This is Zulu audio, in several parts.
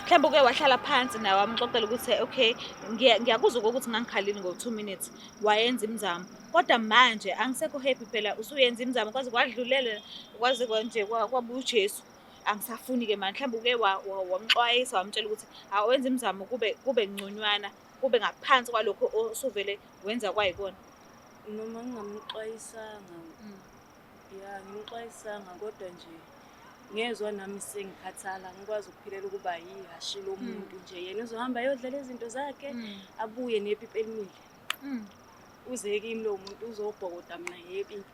Mhlawumbe uke wahlala phansi nawe wamxoxela ukuthi okay, ngiyakuzwa ukuthi ngangikhalile ngo-2 minutes, wayenza imizamo. Kodwa manje angisekho happy phela usuyenza imizamo kwaze kwadlulela kwaze kwanje kwabuya uJesu. Angisafuni-ke manje. Mhlawumbe uke wamxwayisa wamtshela ukuthi awenze imizamo kube ngconywana, kube ngaphansi kwalokho osuvele wenza kwayikona. Noma ngingamxwayisanga, ya ngimxwayisanga kodwa nje ngezwa nami sengikhathala, ngikwazi ukuphilela ukuba yihhashi lomuntu nje. Yena uzohamba ayodlala izinto zakhe, abuye nepipi elimile. Uze kimi lowo muntu uzobhokoda mina ngepipi.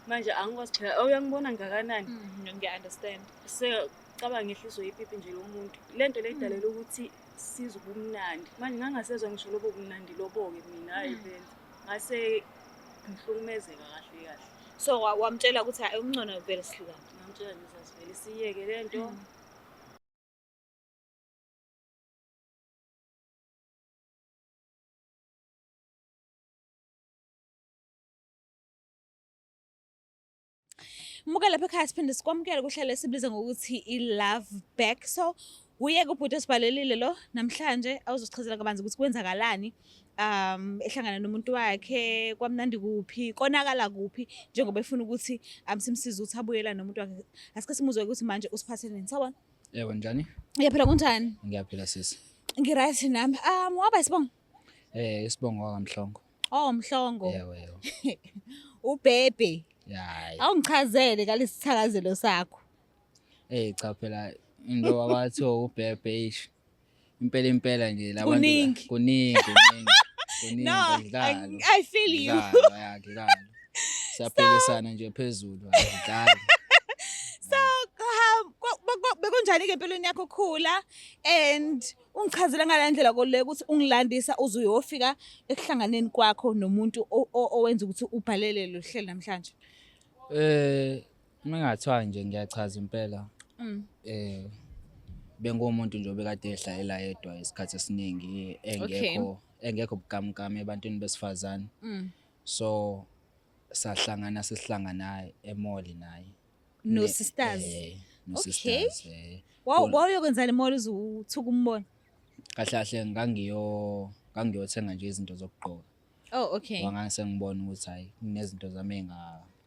Manje angikwazi phela, uyangibona ngakanani? Ngiya-understand. Secabanga ngehliswe ipipi nje lo muntu. Le nto le idalela ukuthi sizwe ubumnandi. Manje ngangasezwa ngisho lobo bumnandi lobo-ke mina, hhayi vele. Ngase ngihlukumezeka kahle kahle. So wamtshela ukuthi hayi ungcono vele sihlukane. Ngamtshela nje sasivele siyeke le nto. Muka lapha ekhaya siphinde sikwamukele kuhlelo esibiza ngokuthi i-Love Back. So uyeke ubhuti osibhalelile lo namhlanje awuzosichazela kabanzi ukuthi kwenzakalani ehlangana nomuntu wakhe, kwamnandi kuphi, konakala kuphi, njengoba efuna ukuthi simsize ukuthi abuyelane nomuntu wakhe. Asike simuzwe ukuthi manje usiphatheleni. Sawubona. Yebo, njani? Ngiyaphila, kunjani? Ngiyaphila sisi. Ngi-right nami. Waba isibongo? Isibongo wakaMhlongo. Oh, Mhlongo. Yebo, yebo. Ubhebhe. Hayi. Awungichazele ngalesithakazelo sakho. Cha phela into abathiwa ubhebhe eish. Impela impela nje labantu Kuningi. Kuningi, kuningi. Kuningi No, akudlalwa. I feel you. Akudlalwa, ya, akudlalwa. Siyaphikisana nje phezulu, akudlalwa. So, bekunjani ke empilweni yakho khula and ungichazela ngale ndlela kole ukuthi ungilandisa uze uyofika ekuhlanganeni kwakho nomuntu owenza ukuthi ubhalele lo hlelo namhlanje. Uma ngathiwa nje ngiyachaza impela. Bengumuntu nje obekade ehlalela yedwa isikhathi esiningi, engekho bukamkam ebantwini besifazane. So sahlangana sihlangana e-mall naye. No sisters. No sisters, eh. Wawuyokwenzani e-mall uze uthuke umbona? Kahle kahle ngangiyothenga nje izinto zokugqoka. Oh, okay. Ngoba ngibona ukuthi hayi kunezinto zami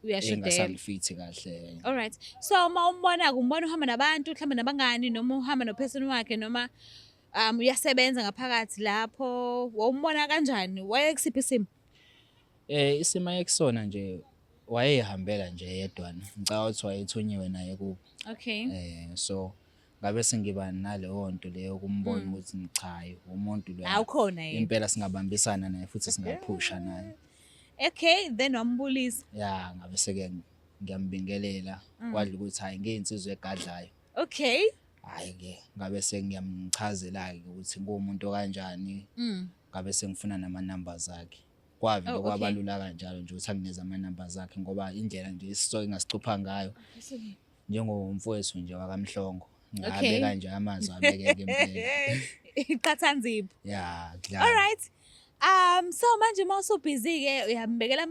Uyashodela. engasangifithi kahle. All right. So uma umbona umbona uhamba nabantu mhlawumbe nabangani noma uhamba no-person wakhe noma uyasebenza ngaphakathi lapho, wawumbona kanjani? Wayekusiphi isimo? Isimo ayekusona nje wayehambela nje yedwana. Ngicabanga ukuthi wayethunyiwe naye kubo. So ngabe sengiba naleyo nto leyo kumbona ukuthi cha hayi umuntu lo. Awukhona yena. Impela singabambisana naye futhi singaphusha naye. Okay, then wambulisa. Ya, ngabe seke ngiyambingelela kwadla ukuthi hayi ngiyinsizwa egadlayo. Hayi ke ngabe sengiyamchazela ke ukuthi ngumuntu kanjani. Ngabe sengifuna nama numbers akhe. Kwavele kwabalula kanjalo nje ukuthi angineze ama numbers akhe ngoba indlela nje isisoke ngasicupha ngayo. Njengomfowethu nje wakaMhlongo. Ngabeka nje amazwi abekeke impela. Iqhathanzipho. Ya, kudlala. All right. So manje uma usubhizi ke uyambekela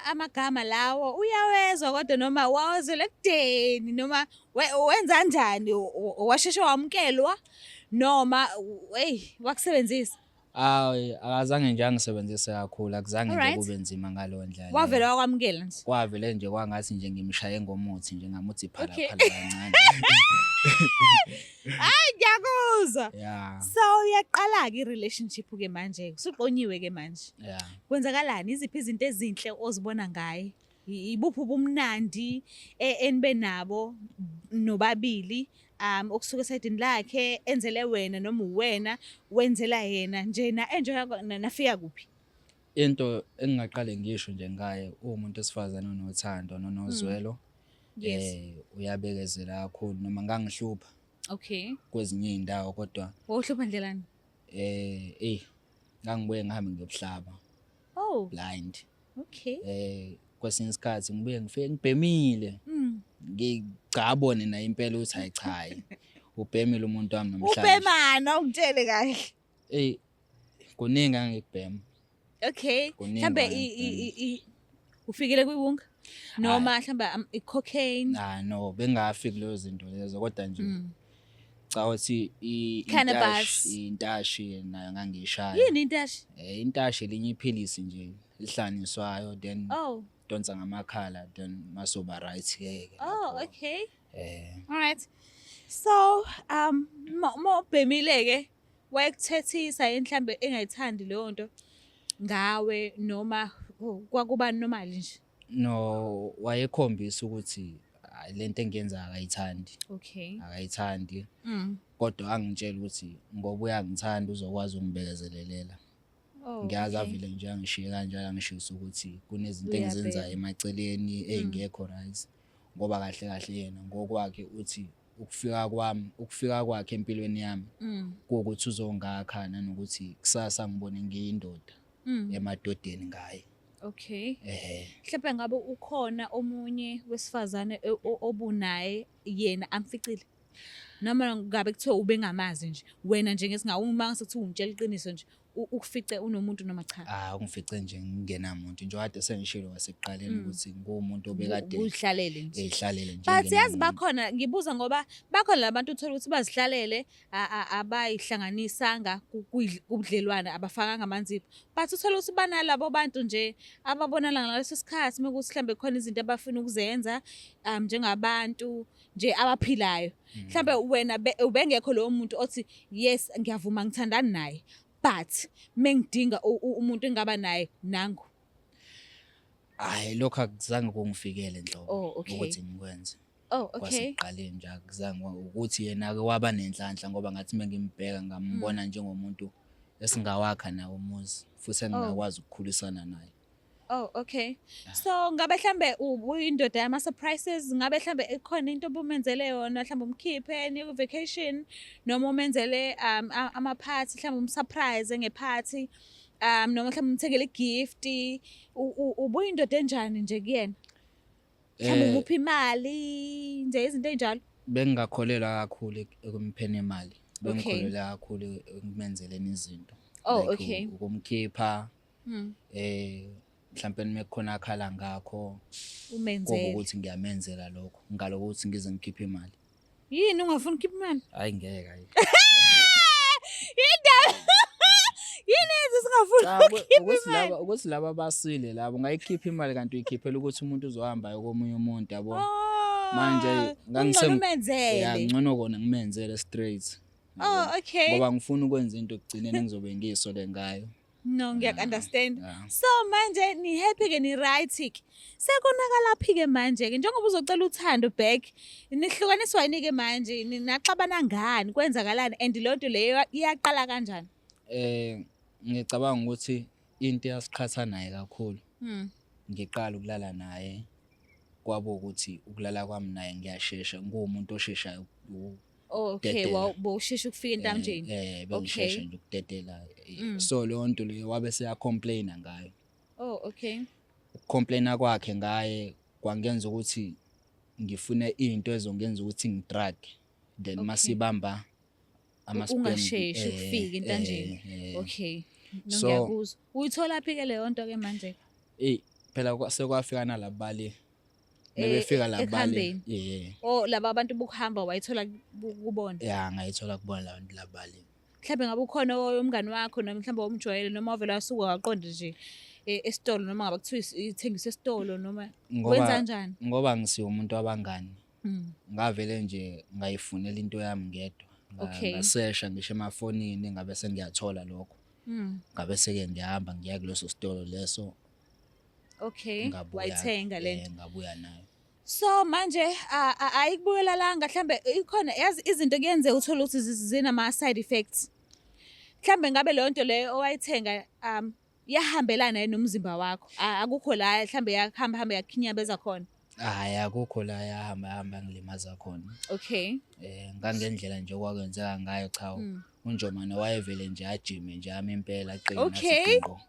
amagama lawo, uyawezwa kodwa noma wawazwela ekudeni noma wenza kanjani, washeshe wamukelwa noma hey wakusebenzisa? Hayi, akazange nje angisebenzise kakhulu, akuzange nje kube nzima ngaleyo ndlela. Wavele wakwamukela nje. Kwavele nje kwangathi nje ngimshaye ngomuthi nje ngamuthi phala phala kancane. Hayi, ngiyakuzwa. So uyaqala ke i-relationship ke manje, usuqonyiwe ke manje. Kwenzakalani? Iziphi izinto ezinhle ozibona ngaye? Ibuphi ubumnandi enibe nabo nobabili? Okusuka esayidini lakhe enzele wena noma uwena wenzela yena nje na enjoy nafika kuphi? Into engingaqale ngisho nje ngaye, uwumuntu wesifazane onothando nonozwelo. Uyabekezela kakhulu noma ngangihlupha. Kwezinye izindawo kodwa Wawuhlupha ndlelani? Ngangibuye ngihambe ngiyobuhlaba. Blind. Kwesinye isikhathi ngibuye ngifike ngibhemile. Ngicabone naye impela ukuthi hayi cha hayi. Ubhemile umuntu wami namhlanje. Ubhemana ungitshele kahle. Kuningi angikubhema. Kuningi Mhlambe angikubhema. ufikile kwiwunga? Noma mhlambe i-cocaine? Ah no, bengafiki lezo zinto lezo kodwa nje. Ngicabanga ukuthi Cannabis. intashi nayo ngangiyishaya. Yini intashi? Intashi elinye iphilisi nje lihlanganiswayo, then donsa ngamakhala, then masoba right ke ke Oh, lapho. okay. All right. So, mo ubhemile ke, wayekuthethisa yini mhlambe engayithandi leyo nto ngawe, noma kwakuba normal nje? No, wayekhombisa ukuthi, hayi, lento engiyenza akayithandi. Akayithandi. Kodwa angitshela ukuthi ngoba uyangithanda uzokwazi ukungibekezelelela. Ngiyazi avele nje angishiye kanjalo, angishisa ukuthi kunezinto Uyabhema. engizenzayo emaceleni ey'ngekho right. Ngoba kahle kahle yena ngokwakhe uthi ukufika kwami, ukufika kwakhe empilweni yami kuwukuthi uzongakha, nanokuthi kusasa ngibone ngiyindoda emadodeni ngaye. Mhlawumbe ngabe ukhona omunye wesifazane obunaye yena amficile? Noma ngabe kuthiwa ubengamazi nje, wena nje ngesinga uma sekuthiwa ungitshela iqiniso nje, ukufice unomuntu noma cha? Ah, ungifice nje ngingenamuntu nje, kade sengishilo kwasekuqaleni ukuthi nguwumuntu obekade Uzihlalele nje. Eyihlalele nje. But yazi Ngingenamuntu. bakhona, ngibuza ngoba bakhona labantu uthola ukuthi bazihlalele, abayihlanganisanga kubudlelwane, abafakanga amanzipho. But uthola ukuthi banalabo bantu nje ababonana ngaleso sikhathi mekuthi mhlambe khona izinto abafuna ukuzenza njengabantu nje abaphilayo. Mhlambe wena ubengekho lowo muntu othi, yes, ngiyavuma, ngithandani naye, but mengidinga umuntu engaba naye nangu. Hayi, lokho akuzange kungifikele nhlobo ukuthi ngikwenze. Kwasekuqaleni nje akuzange ukuthi yena-ke waba nenhlanhla, ngoba ngathi uma ngimbheka ngambona njengomuntu esingawakha nawo umuzi futhi engingakwazi ukukhulisana naye. Oh, okay. So ngabe mhlambe ubuyindoda yama surprises, ngabe mhlambe ikhona into obumenzele yona, mhlambe umkhiphe niye vacation, noma umenzele ama party, mhlambe umsurprise ngeparty, noma mhlambe umthengele igift, ubuyindoda enjani nje kuyena? Mhlambe umuphi imali nje, izinto ezinjalo? Bengingakholelwa kakhulu ekumpheni imali. Bengikholelwa kakhulu ekumenzeleni izinto. Like ukumkhipha, mhlawumbe mekukhona akhala ngakho, Umenzele. Ukuthi ngiyamenzela lokho, ngalo ukuthi ngize ngikhiphe imali. Yini ungafuni ukukhipha imali? Hayi, ngeke, hayi. Yindaba. Yini yenza singafuni Cha, ukukhipha ukuthi imali? Ukuthi laba basile labo, ungayikhipa imali kanti uyikhiphela ukuthi umuntu uzohamba aye komunye umuntu, yabo. Oh, Manje kungcono umenzele. Ya, ngcono kona ngimenzele straight. Oh, okay. Ngoba ngifuna ukwenza into ekugcineni engizobe ngiyisole ngayo. No, ngiyak-understand. Yeah. So manje ni happy ke, ni right ke. Sekonakala phi ke manje ke, njengoba uzocela uthando back, nihlukaniswa yini ke manje, naxabana ngani, kwenzakalani, and leyo nto leyo iyaqala kanjani? Ngicabanga ukuthi into eyasiqhatha naye kakhulu. Ngiqala ukulala naye, kwaba ukuthi ukulala kwami naye ngiyashesha, nguwumuntu osheshayo Oh, okay, ukudedela. Bowushesha ukufika entamjeni. Bengishesha nje ukudedela. So leyo nto leyo wabe seya-complaina ngayo. Oh, okay. Ukucomplaina kwakhe ngaye kwangenza ukuthi ngifune into ezongenza ukuthi ngidrug. Then masibamba ama-sperm, Ungasheshi ukufika entanjeni. Okay. No, ngiyakuzwa. Uyithola phi ke leyo nto ke manje? Ey, phela sekwafika nalabali. Bebefika labali. Ekuhambeni. Yeah. Oh, laba abantu bokuhamba wayithola kubona. Yeah, ngayithola kubona laba bantu labali. Mhlawumbe ngabe ukhona umngani wakho, noma mhlawumbe omjwayele, noma wavela wasuka waqonda nje esitolo, noma ngabe kuthiwa ithengiswe esitolo, noma wenza kanjani? Ngoba ngisiyo umuntu wabangani. Ngavele nje ngayifunela into yami ngedwa. Ngasesha ngisho emafonini, ngabe sengiyathola lokho. Ngabe seke ngiyahamba ngiya kuleso sitolo leso. Okay, Ngabuya, wayithenga lento. Ngabuya nayo. So manje ayikubuyelalanga mhlambe ikhona, yazi izinto kuyenzeka uthole ukuthi zinama side effects. Mhlambe ngabe leyo nto leyo owayithenga iyahambelana yini nomzimba wakho? Akukho la mhlambe yahamba hamba yakhinyabeza khona? Hayi, akukho la yahamba hamba ngilimaza khona. Ngangendlela nje okwakwenzeka ngayo, cha, uNjomane wayevele nje ajime nje ami impela aqine nasiqinqo.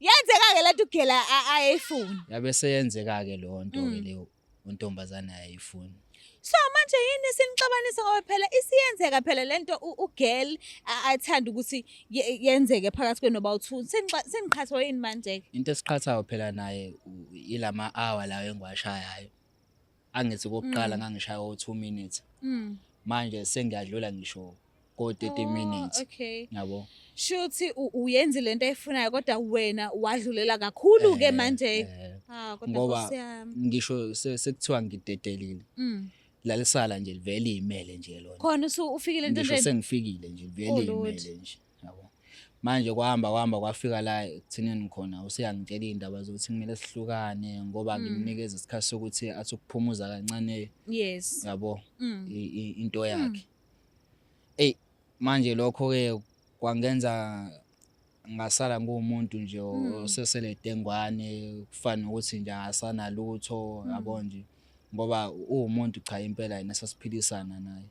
Yenzeka ke lento ugela ayifuni. Yabe seyenzeka ke leyo nto ke leyo untombazana ayifuni. So manje yini sinixabanisa, ngoba phela isiyenzeka phela lento ugirl athanda ukuthi yenzeke phakathi kwenu bawu-two. Seniqhathwa yini manje ke? Into esiqhathayo phela naye ilama hour lawo engiwashayayo. Angithi kokuqala ngangishaya o 2 minutes. Manje sengiyadlula ngisho ko-30 Oh, minutes. okay. Yabo. Shuthi uyenze lento ayifunayo kodwa wena wadlulela kakhulu ke manje. Ah, kodwa Ngoba Nkosi yami. ngisho sekuthiwa ngidedelile. Lalisala nje livele imele nje lona. Khona ufikile Ngisho entweni. sengifikile nje livele Oh, Lord. imele nje. Yabo. Manje kwahamba kwahamba kwafika la ekuthineni khona useyangitshela iy'ndaba zokuthi kumele sihlukane ngoba ngimnikeza isikhathi sokuthi athi ukuphumuza kancane. Yes. Yabo. Into yakhe. Eyi manje lokho-ke kwangenza ngasala nguwumuntu nje osesele dengwane, kufana nokuthi nje akasanalutho, yabo nje, ngoba uwumuntu cha impela yena sasiphilisana naye.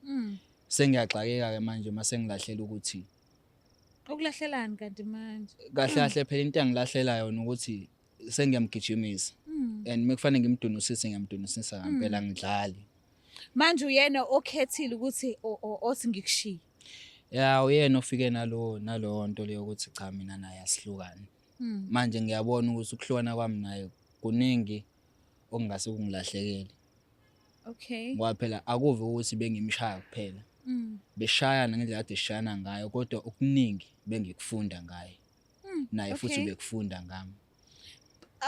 Sengiyaxakeka-ke manje uma sengilahlela ukuthi Ukulahlelani kanti manje? Kahle kahle phela into engilahlela yona ukuthi sengiyamgijimisa. And mekufanele ngimdunusise, ngiyamdunusisa ngempela, angidlali. Manje uyena okhethile ukuthi othi ngikushiye. Ya, uyena ofike nalowo nto leyo ukuthi cha mina naye asihlukane. Manje ngiyabona ukuthi ukuhlukana kwami naye kuningi okungase kungilahlekele. Okay. Ngoba phela akuve ukuthi bengimshaya kuphela. Beshayana ngendlela kade sishayana ngayo, kodwa okuningi bengikufunda ngaye. Naye futhi ubekufunda ngami.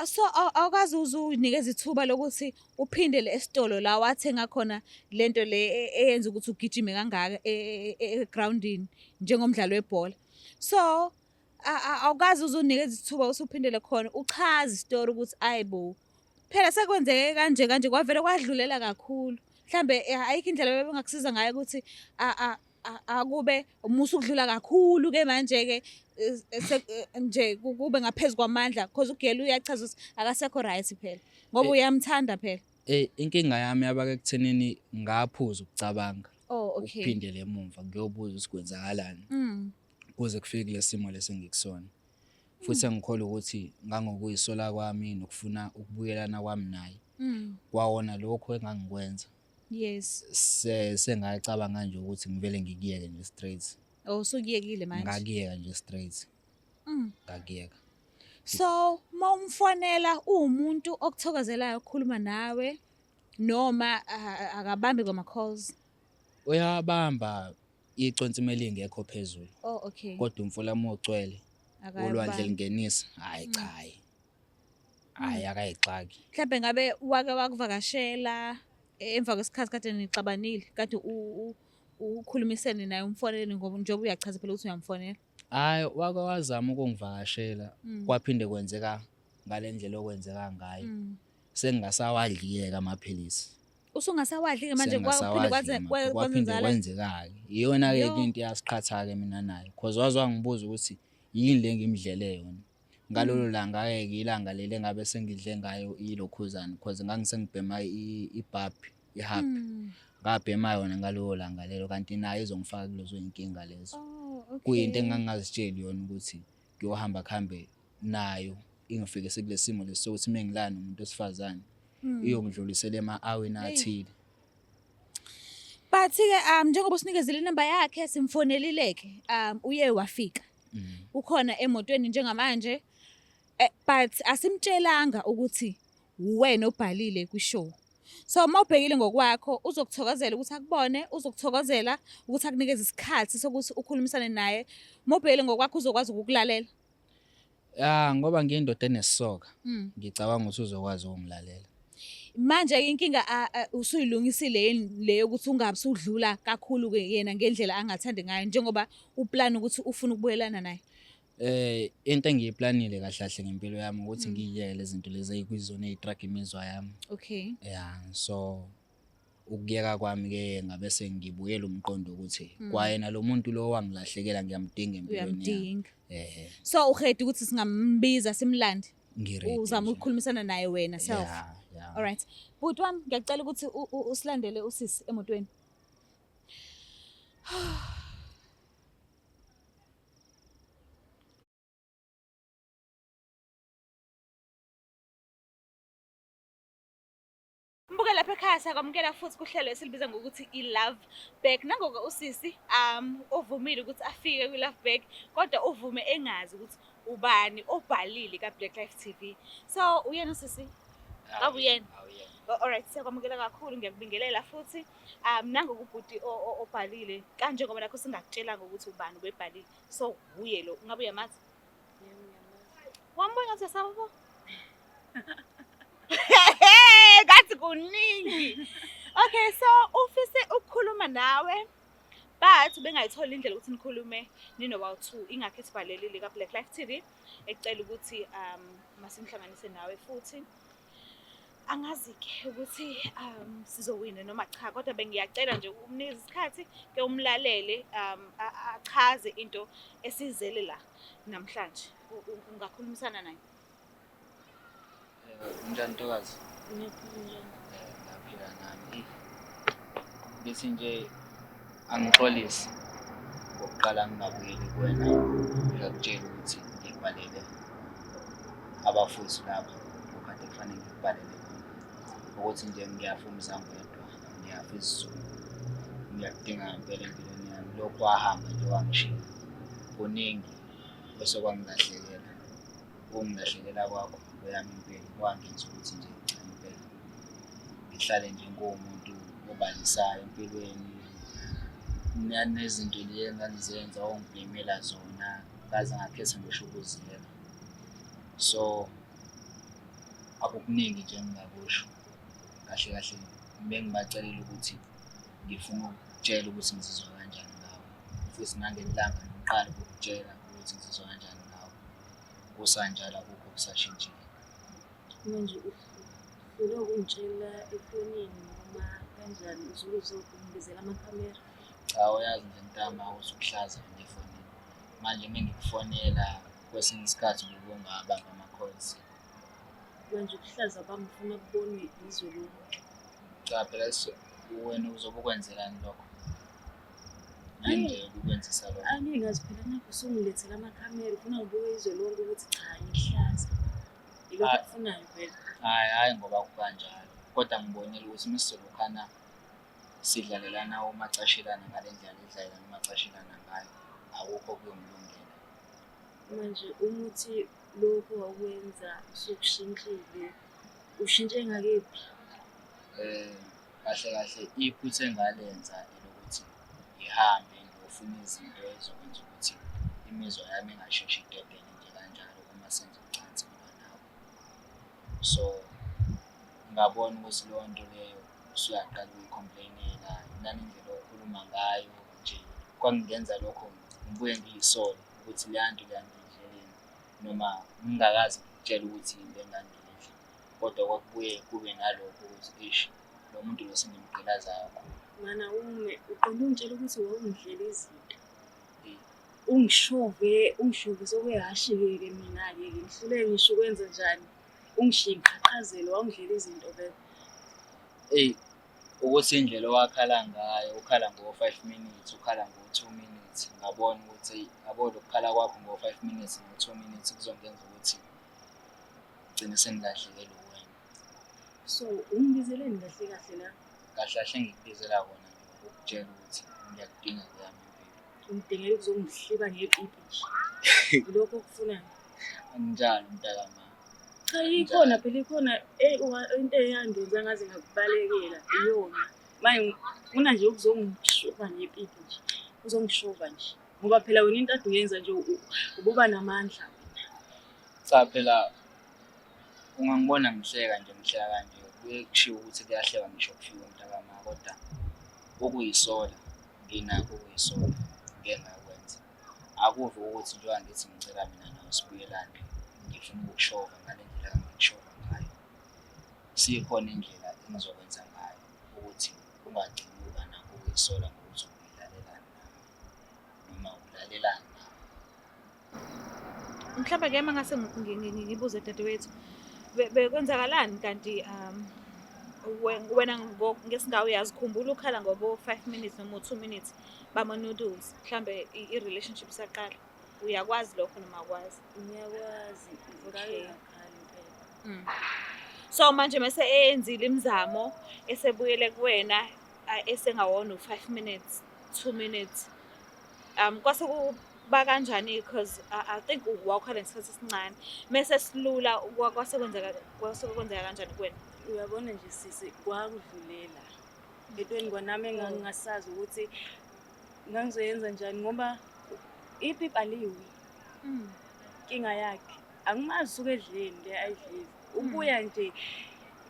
So awukaze uze uyinikeze ithuba lokuthi uphindele esitolo la wathenga khona lento le eyenza ukuthi ugijime kangaka egroundini njengomdlalo webhola. So awukaze uze unikeze ithuba ukuthi uphindele khona uchaze isitori ukuthi ayibo phela sekwenzeke kanje kanje kwavele kwadlulela kakhulu. Mhlambe ayikho indlela bebengakusiza ngayo ukuthi akube umusa ukudlula kakhulu ke manje ke nje kube ngaphezulu kwamandla, because ugela uyachaza ukuthi akasekho right phela ngoba uyamthanda phela. Inkinga yami yaba ke ekuthenini ngaphuza ukucabanga. Oh, okay. Ukuphindela emuva ngiyobuza ukuthi kwenzakalani. Kuze kufike kule simo lesi engikusona. Futhi engikholwa ukuthi ngangokuyisola kwami nokufuna ukubuyelana kwami naye. Kwawona lokho engangikwenza. Yes. Sengacabanga nje ukuthi ngivele ngikuyeke nje straight. Oh, usukuyekile manje. Ngakuyeka nje straight. Ngakuyeka. So, mawumfonela uwumuntu okuthokozelayo ukukhuluma nawe noma akabambi kwama calls? Uyabamba iconsi melingekho phezulu. Oh, okay. Kodwa umfula mawugcwele, Akayabambi. ulwandle lingenisa, hayi cha hayi. Hayi akayixaki. Mhlambe ngabe wake wakuvakashela emva kwesikhathi kade nixabanile, kade ukhulumisene naye umfonele ngoba njengoba uyachaza phela ukuthi uyamfonela. Hayi wake wazama ukungivakashela, kwaphinde kwenzeka ngale ndlela okwenzeka ngayo. Sengingasawadliyeka amaphilisi. Usungasawadli-ke manje, Sengingasawadli kwaphinde amaphilisi. Kwaphinde kwenzakala? kwenzeka-ke. Iyona-ke Yo. into eyasiqhatha-ke mina naye. Because waze wangibuza ukuthi yini le ngimdlele yona. Ngalolo langa-ke ke ilanga leli engabe sengidle ngayo ilokhuzana, because ngangisengibhema ibhabhi, ihabhi. Ngabhema yona ngalolo langa lelo, kanti nayo izongifaka kulezo iy'nkinga lezo. Oh, okay. Kuyinto engangingazitsheli yona ukuthi kuyohamba kuhambe nayo ingifikise kule simo lesi sokuthi uma ngilala nomuntu wesifazane iyongidlulisela ema-aweni athile. But-ke njengoba usinikezile inamba yakhe simfonelile-ke, uye wafika. Ukhona emotweni njengamanje. But asimtshelanga ukuthi uwena obhalile kwi-show. So uma ubhekile ngokwakho uzokuthokozela ukuthi akubone, uzokuthokozela ukuthi akunikeze isikhathi sokuthi ukhulumisane naye. Uma ubhekile ngokwakho uzokwazi ukukulalela. Ya, ngoba ngiyindoda enesisoka. Ngicabanga ukuthi uzokwazi ukungilalela. Manje inkinga usuyilungisile yini le yokuthi ungabe usudlula kakhulu ke yena ngendlela angathandi ngayo njengoba uplan ukuthi ufuna ukubuyelana naye? Into engiyiplanile kahle kahle ngempilo yami ukuthi ngiyiyeke lezi zinto lezi ey'kwizona ey'traga imizwa yami. Okay. Yeah, so ukuyeka kwami ke ngabe sengibuyela umqondo ukuthi kwayena lo muntu lo wangilahlekela ngiyamdinga empilweni yami. Uyamdinga. So uready ukuthi singambiza simlande? Ngiready Uzama nje. ukukhulumisana naye wena self. Yeah, yeah. All right. Bhuti wami ngiyacela ukuthi usilandele usisi emotweni. Mbuke lapha ekhaya siyakwamukela futhi kuhlelo esilibiza ngokuthi i-Love Bag. Nangoke usisi ovumile ukuthi afike kwi-Love Bag, kodwa uvume engazi ukuthi ubani obhalile ka-Black Life TV. So uyena usisi? Ngabe uyena? Awuyena. Alright, siyakwamukela kakhulu, ngiyakubingelela futhi. Nangokubhuti obhalile, kanje ngoba nakho singakutshelanga ukuthi ubani ubebhalile. So uye lo, ngabe uyamazi? Yebo, ngiyamazi. Wambona ngathi uyasaba bo? Ngathi kuningi. Okay, so ufise ukukhuluma nawe but ubengayitholi indlela ukuthi nikhulume ninobawu-two, ingakho esibhalelile ka-Black Life TV ecela ukuthi masimhlanganise nawe futhi. Angazi-ke ukuthi sizowina noma cha, kodwa bengiyacela nje umnikeze isikhathi ke umlalele achaze into esizele la namhlanje. Ungakhulumisana naye? Unjani ntokazi? Ngiyaphila, njani? Ngiyaphila nami. Ngithi nje angixolise ngokuqala ngingabuyeli kuwena, ngingakutsheli ukuthi ngikubhalele abafowethu lapha lokhu kade kufanele ngikubhalele khona. Ukuthi nje ngiyafa umzangwedwa, ngiyafa isizungu, ngiyakudinga ngempela empilweni yami. Lokhu wahamba nje wangishiya. Kuningi bese kwangilahlekela. Ukungilahlekela kwakho kweyami impilo kwangenza ukuthi nje cha impela ngihlale nje ngiwumuntu obalisayo empilweni. Nezinto le engangizenza ongibhemela zona ngaze ngakhetha ngisho ukuziyeka. So akukuningi nje engingakusho. Kahle kahle bengibacelela ukuthi ngifuna ukukutshela ukuthi ngizizwa kanjani ngawe. Futhi nangelanga ngiqala ukukutshela ukuthi ngizizwa kanjani ngawe. Kusanjalo akukho okusashintshile. Manje uhlule ukungitshela efonini noma kanjani usuke uzongibizela amakhamera? Cha, uyazi nje mntama ukuthi ukuhlaza wena efonini. Manje uma ngikufonela kwesinye isikhathi ubungabambi ama-calls. Manje ukuhlaza kwami ufuna kubonwe izwe lonke. Cha phela wena uzobe ukwenzelani lokho? Yini nje ukukwenzisa lokho? Angeke ngazi phela nakho usungilethela amakhamera ufuna ngibuke izwe lonke ukuthi cha ngikuhlaza. Yilokho okufunayo vele. Hhayi, hhayi ngoba kukanjalo. Kodwa ngibonile ukuthi uma sizolokhana sidlalelana omacashelana ngale ndlela edlalelana umacashelana ngayo, akukho okuyongilungela. Manje uma uthi lokhu wakwenza usukushintshile, ushintshe ngakephi? Kahle kahle iphutha engalenza elokuthi ngihambe ngiyofuna izinto ezokwenza ukuthi imizwa yami ingasheshi idedele nje kanjalo uma senza ucansi mina nawe. So ngabona ukuthi leyo nto leyo usuyaqala ukuyi-complain-ela, nanendlela okhuluma ngayo nje kwangingenza lokho ngibuye ngiy'sole ukuthi leya nto leya ngiyidleleni noma ngingakaze ngikutshele ukuthi yini le engangiyidla. Kodwa kwakubuye kube nalokho ukuthi eish lo muntu lo sengimgqilaza kakhulu. Mana ume, uqonde ungitshela ukuthi wawungidlela izinto. Ungishove, ungishove sokuyahhashi-ke mina-ke, ngihluleke ngisho ukwenza njani. Ungishiye ngiqhaqhazela, wawungidlela izinto vele. Eyi, ukuthi indlela owakhala ngayo, ukhala ngo-5 minutes, ukhala ngo-2 minutes, ngabona ukuthi eyi, yabo lokukhala kwakho ngo-5 minutes no-2 minutes kuzongenza ukuthi ngigcine sengilahlekelwe uwena. So, ungibizeleni kahle kahle la? Kahle kahle engikubizela kona nje ukukutshela ukuthi ngiyakudinga kweyami impilo. Ungidingela ukuzongihliba ngepipi nje. Yilokho okufunayo. Anginjalo mntakama. Cha, ikhona phela ikhona into eyangenza ngaze ngakubalekela iyona. Manje ngifuna nje ukuzongishova ngepipi nje. Uzongishova nje. Ngoba phela wena into ade uyenza nje ububa namandla wena. Cha phela ungangibona ngihleka nje ngihleka kanje kuye kushiwo ukuthi kuyahlekwa ngisho kufika mntakama, kodwa ukuyisola nginakho ukuyisola ngike ngakwenza. Akuve ukuthi njengoba ngithi ngicela mina nawe sibuyelane, ngifuna ukukushova ngale ndlela engangikushova ngayo. Sikhona indlela engizokwenza ngayo ukuthi ungagcini uba nakho ukuyisola ngokuthi uyilalelani nami noma ulalelani nami. Mhlawumbe-ke uma ngase ngibuze dadewethu, bekwenzakalani kanti wena ngesingawe uyazikhumbula ukhala ngobo 5 minutes noma u-2 minutes bama-noodles, mhlambe i-relationship isaqala. Uyakwazi lokho noma awukwazi? Ngiyakwazi, ngake ngakhala impela. So manje mase eyenzile imizamo esebuyele kuwena esengawona u-5 minutes, 2 minutes. Kwase Kuba kanjani because I think wawukhala ngesikhathi esincane mese silula kwase kwenzeka kwase kwenzeka kanjani kuwena? Uyabona nje sisi, kwakudlulela entweni kwanami engangingasazi ukuthi ngangizoyenza njani ngoba ipipi aliwi. Inkinga yakhe angimazi usuke edleni le ayidlile, ubuya nje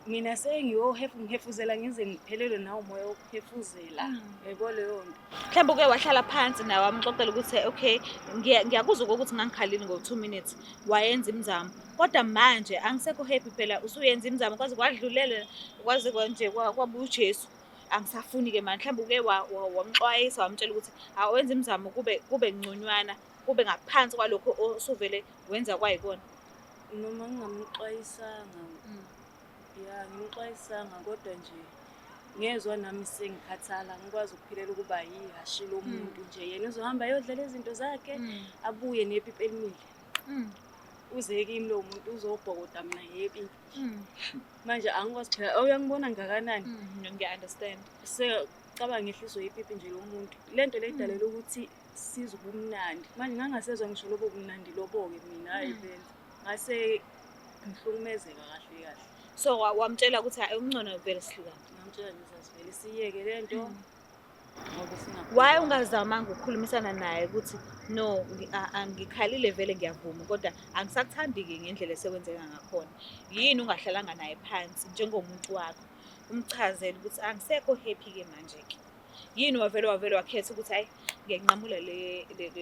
mina sengihefuzela ngize ngiphelelwe nawo umoya wokuhefuzela, yebo leyo nto. Mhlawumbe uke wahlala phansi nawe wamxoxela ukuthi okay, ngiyakuzwa ukuthi ngangikhalile ngo-2 minutes, wayenza imizamo, kodwa manje angisekho happy phela, usuyenza imizamo kwaze kwadlulela, kwaze nje kwabuya uJesu, angisafuni-ke manje. Mhlawumbe uke wamxwayisa wamtshela ukuthi awenze imizamo kube ngconywana, kube ngaphansi kwalokho osuvele wenza kwayikona. Noma ngingamxwayisanga, ya ngimxwayisanga, kodwa nje ngezwa nami sengikhathala, ngikwazi ukuphilela ukuba yihhashi lomuntu nje. Yena uzohamba ayodlala izinto zakhe, abuye nepipi elimile. Uze kimi lowo muntu uzobhokoda mina ngepipi. Manje angikwazi phela, uyangibona ngakanani? Ngiya-understand. Secabanga ngehliswe ipipi nje lo muntu. Le nto le idalela ukuthi sizwe ubumnandi. Manje ngangasezwa ngisho lobo bumnandi lobo-ke mina, hhayi vele. Ngase ngihlukumezeka kahle kahle. So wamtshela ukuthi hayi, ungcono vele sihlukane. Ngamtshela nje sasivele siyeke le nto. Ngoba Why ungazamanga ukukhulumisana naye ukuthi no, angikhalile vele, ngiyavuma, kodwa angisakuthandi-ke ngendlela esekwenzeka ngakhona. Yini ungahlalanga naye phansi njengomuntu wakho, umchazele ukuthi angisekho happy-ke manje-ke? Yini wavele wakhetha ukuthi hhayi, ngiyanqamula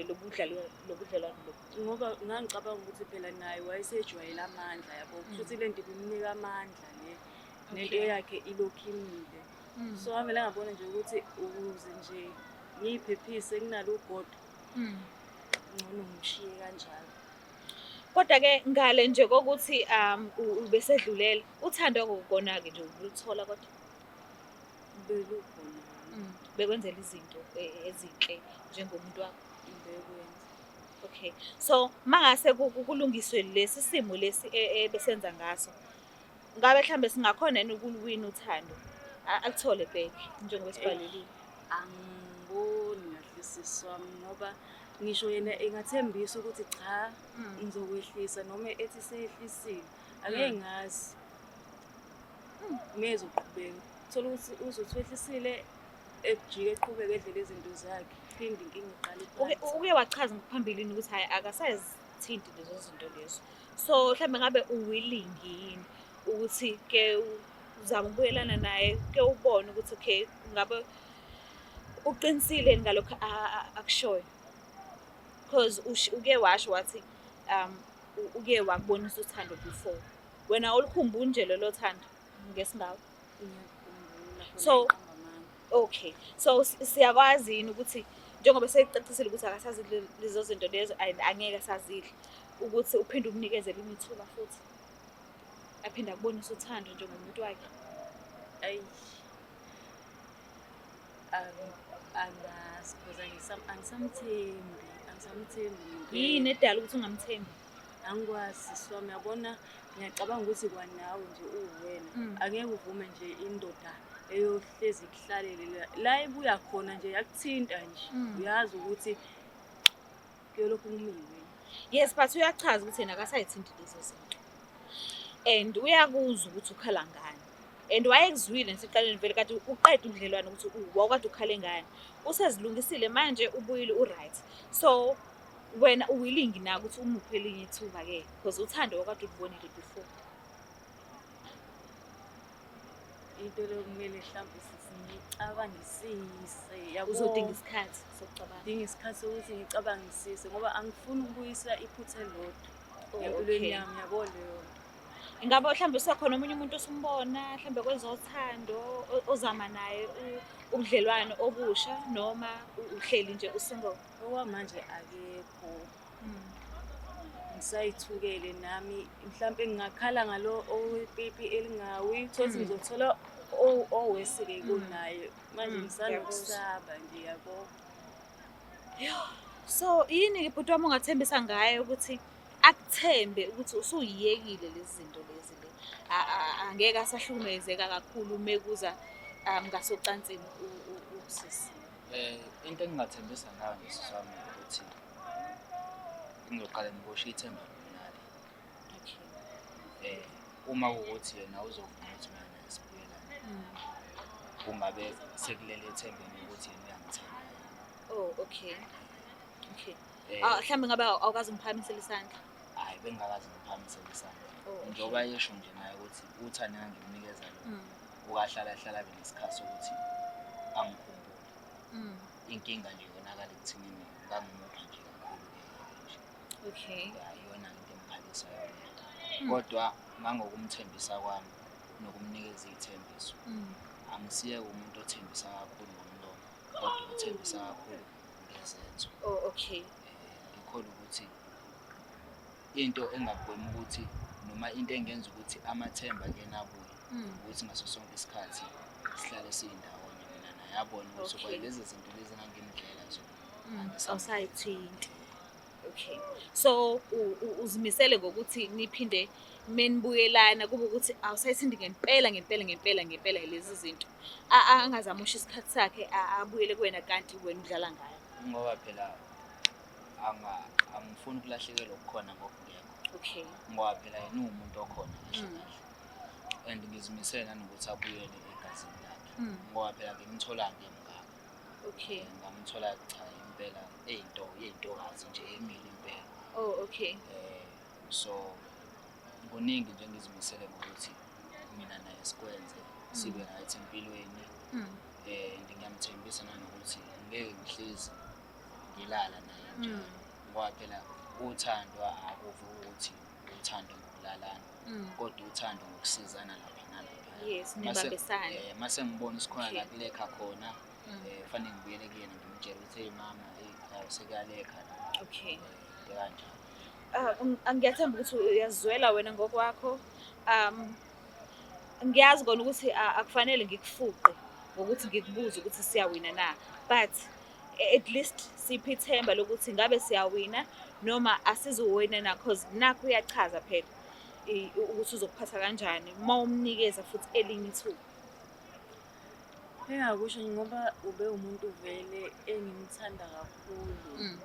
lobudlelwano lobu? Ngoba ngangicabanga ukuthi phela naye wayesejwayele amandla, yabo. Futhi le nto ibimnika amandla le. Nento yakhe ilokhu imile. So ngavele ngabona nje ukuthi ukuze nje ngiyiphephise kunalo ugodo, ngcono ngishiye kanjalo. Kodwa-ke ngale nje kokuthi ubesedlulela, uthando kona-ke nje ubuluthola kodwa? Belukhona. Bekwenzela izinto ezinhle njengomuntu wakho? Bekwenza. Okay. So mangase kulungiswe lesi simo lesi ebesenza ngaso, ngabe mhlambe singakhona yini ukuluwina uthando? Akuthole back njengoba sibhalelile. Angiboni kahle sisi wami, ngoba ngisho yena engathembisa ukuthi cha, ngizokwehlisa, noma ethi seyehlisile, angeke ngazi. Mezoqhubeka. Thola ukuthi uzothi wehlisile, ejike eqhubeke edlele izinto zakhe. Phinde inkinga iqale phansi. Uke wachaza ngaphambilini ukuthi hhayi, akasazithinti lezo zinto lezo. So mhlambe ngabe u-willing yini ukuthi ke uzame ukubuyelana naye, ke ubone ukuthi okay, ngabe uqinisile ngalokho akushoyo? Because uke washo wathi uke wakubonisa uthando before. Wena olukhumbuli nje lolo thando ngesingawe? Ngiyakhumbula. Okay. So siyakwazi yini ukuthi njengoba seyicacisile ukuthi akasazidli lezo zinto lezo and angeke asazidla, ukuthi uphinde umnikeze elinye ithuba futhi aphinde akubonise uthando njengomuntu wakhe? Ayi. Angazi because angisamthembi, angisamthembi ngempela. Yini edala ukuthi ungamthembi? Angikwazi sisi wami, yabona ngiyacabanga ukuthi kwanawe nje uwena angeke uvume nje indoda eyohlezi ikuhlalele la ibuya khona nje yakuthinta nje, uyazi ukuthi kuyolokhu kumiwe. Yes, but uyachaza ukuthi yena akasayithinti lezo zinto. And uyakuzwa ukuthi ukhala ngani. And wayekuzwile ngisekuqaleni vele kade uqeda ubudlelwane ukuthi wawukade ukhale ngani. Usezilungisile manje, ubuyile, u-right. So wena u-willing na ukuthi umuphe elinye ithuba-ke? Because uthando wakade ulubonile before. Into leyo kumele mhlawumbe ngicabangisise, yabo. Uzodinga isikhathi sokucabanga. Dinga isikhathi sokuthi ngicabangisise ngoba angifuni ukubuyisa iphutha elilodwa empilweni yami, yabo leyo nto. Ingabe mhlawumbe usekhona omunye umuntu osumbona mhlawumbe kwezothando, ozama naye ubudlelwano obusha, noma uhleli nje u-single? Okwamanje akekho. Ngisayithukele nami, mhlampe ngingakhala ngalo owepipi elingawi, thothi ngizothola owesike kunaye. Manje ngisanokusaba nje, yabo. So yini-ke bhuti wami ongathembisa ngayo ukuthi akuthembe ukuthi usuyiyekile lezi zinto lezi le, angeke asahlukumezeka kakhulu mekuza ngasocansini usisi? Into engingathembisa ngayo nje sisi wami ukuthi Ngizoqale ngiboshe ithemba nale. Okay. Uma kuwukuthi yena uzovuma ukuthi mina naye sibuyelane, kungabe sekulele ethembeni ukuthi yena uyangithemba yini. Oh, okay. Okay. Ah, mhlawumbe ngabe awukaze umphakamisele isandla. Hhayi, bengingakaze ngiphakamisele isandla. Oh, okay. Njengoba esho nje naye ukuthi uthando engangimnikeza lona, ukahlala hlala abe nesikhathi sokuthi angikhumbule. Inkinga nje yonakala ekuthenini ngangimupha nje kakhulu-ke nje. Okay. Ya, iyona into engikhalisayo leyo. Kodwa ngangokumthembisa kwami nokumnikeza iy'thembiso, angisiye umuntu othembisa kakhulu ngomlomo, kodwa othembisa kakhulu ngezenzo. Oh, okay. Ngikholwa ukuthi into engagwema ukuthi noma into engenza ukuthi amathemba kuyena abuye, ukuthi ngaso sonke isikhathi sihlale siyindawonye mina naye, abone ukuthi lezi zinto lezi engangimdlela zona Awusayithinti. Okay. So uzimisele ngokuthi niphinde menibuyelana kube ukuthi awusayithinti ngempela ngempela ngempela ngempela lezi zinto. Angazamusha isikhathi sakhe abuyele kuwena kanti wena udlala ngayo. Ngoba phela angifuni ukulahlekelwa okukhona ngokungekho. Okay. Ngoba phela yena uwumuntu okhona kahle kahle. And ngizimisele nanokuthi abuyele egazini lakhe. Ngoba phela ngimthola ngemngaka. Okay. Ngamthola cha impela eyinto eyintokazi nje emile impela. Oh, okay. So kuningi nje ngizimisele ngokuthi mina naye sikwenze sibe right empilweni. Ngiyamthembisa nanokuthi ngeke ngihlezi ngilala naye njalo. Ngoba phela uthando akuve ukuthi uthando ngokulalana, kodwa uthando ngokusizana lapha nalapha. Yes, nibambisane. Mase ngibona isikhona la kulekha khona, fanele ngibuyele kuyena ngimtshele ukuthi hey mama, hey sekuyalekha la. Okay. Into kanjalo. Ngiyathemba ukuthi uyazizwela wena ngokwakho. Ngiyazi kona ukuthi akufanele ngikufuqe ngokuthi ngikubuze ukuthi siyawina na, but at least siphe ithemba lokuthi ngabe siyawina noma asizuwina na, cause nakho uyachaza phela ukuthi uzokuphatha kanjani uma umnikeza futhi elinye ithuba. Engakusho ngoba ube umuntu vele engimthanda kakhulu.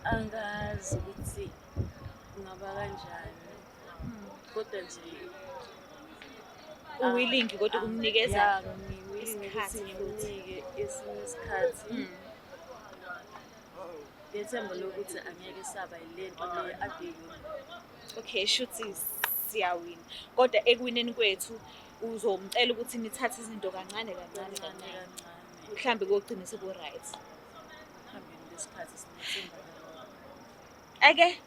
Angazi ukuthi kungaba kanjani. Kodwa nje uwilling kodwa ukumnikeza ngiwilling isikhathi ukuthi futhi. ngimnike esinye isikhathi. Ngethemba lokuthi angeke saba yilento le ade iyona. Okay, shuthi siyawina. Kodwa ekuwineni kwethu uzomcela ukuthi nithathe izinto kancane kancane Kancane kancane. kancane. Mhlambe kogcina seku-right. Ekuhambeni kwesikhathi sinethemba lalokho. Ake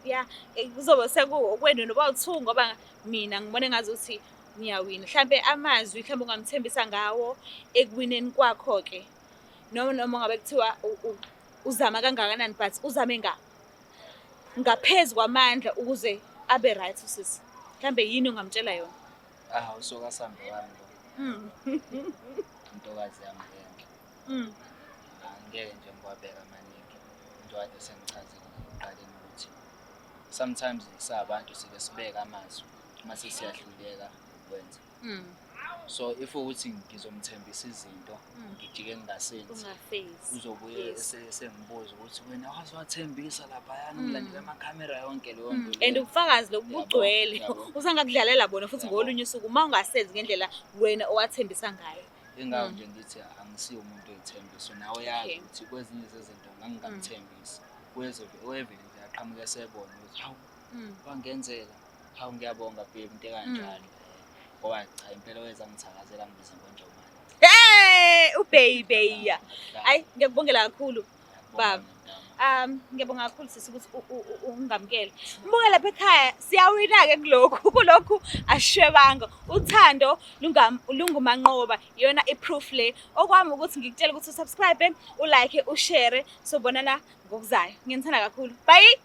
yeah, kuzobe sekukwenu noba u-two ngoba mina ngibona ngazuthi niyawina. Mhlambe amazwi mhlambe ungamthembisa ngawo ekuwineni kwakho ke. Noma ngabe kuthiwa uzama kangakanani, but uzame ngaphezu kwamandla ukuze abe right usisi. Mhlambe yini ongamtshela yona? Ah, usuka sambe wami lo. Intokazi yami lenhle. Angeke nje ngiwabeka amaningi. Into kade sengichazile ekuqaleni ukuthi sometimes sabantu sike sibeke amazwi mase siyahluleka ukwenza. So if ukuthi ngizomthembisa izinto ngijike ngingasenzi, Ungafezi. uzobuye sengibuza ukuthi wena waze wathembisa laphayana, ngilandela amakhamera yonke leyo nto And leyo. ubufakazi lobu Yabo, bugcwele. yabo. Usangakudlalela bona futhi Yabo. ngolunye usuku uma ungasenzi ngendlela wena owathembisa ngayo. Ingawo nje ngithi angisiyo umuntu oyithembiso, nawe uyazi ukuthi kwezinye zezinto ngangingamthembisi. Wevele nje aqhamuke esebona ukuthi hawu wangenzela, hawu ngiyabonga babe, into ekanjalo. Ngoba cha impela weza ngithakazela ngibize ngonjomane. Hey, ubaby. Hayi, ngiyakubongela kakhulu baba. Ngiyabonga kakhulu sisi ukuthi ungamukele. Mbuke lapha ekhaya siyawina ke kulokhu. Kulokhu ashwebanga. Uthando lungumanqoba. Iyona iproof le. Okwami ukuthi ngikutshele ukuthi usubscribe, ulike, ushare, sobonana ngokuzayo. Nginithanda kakhulu. Bye.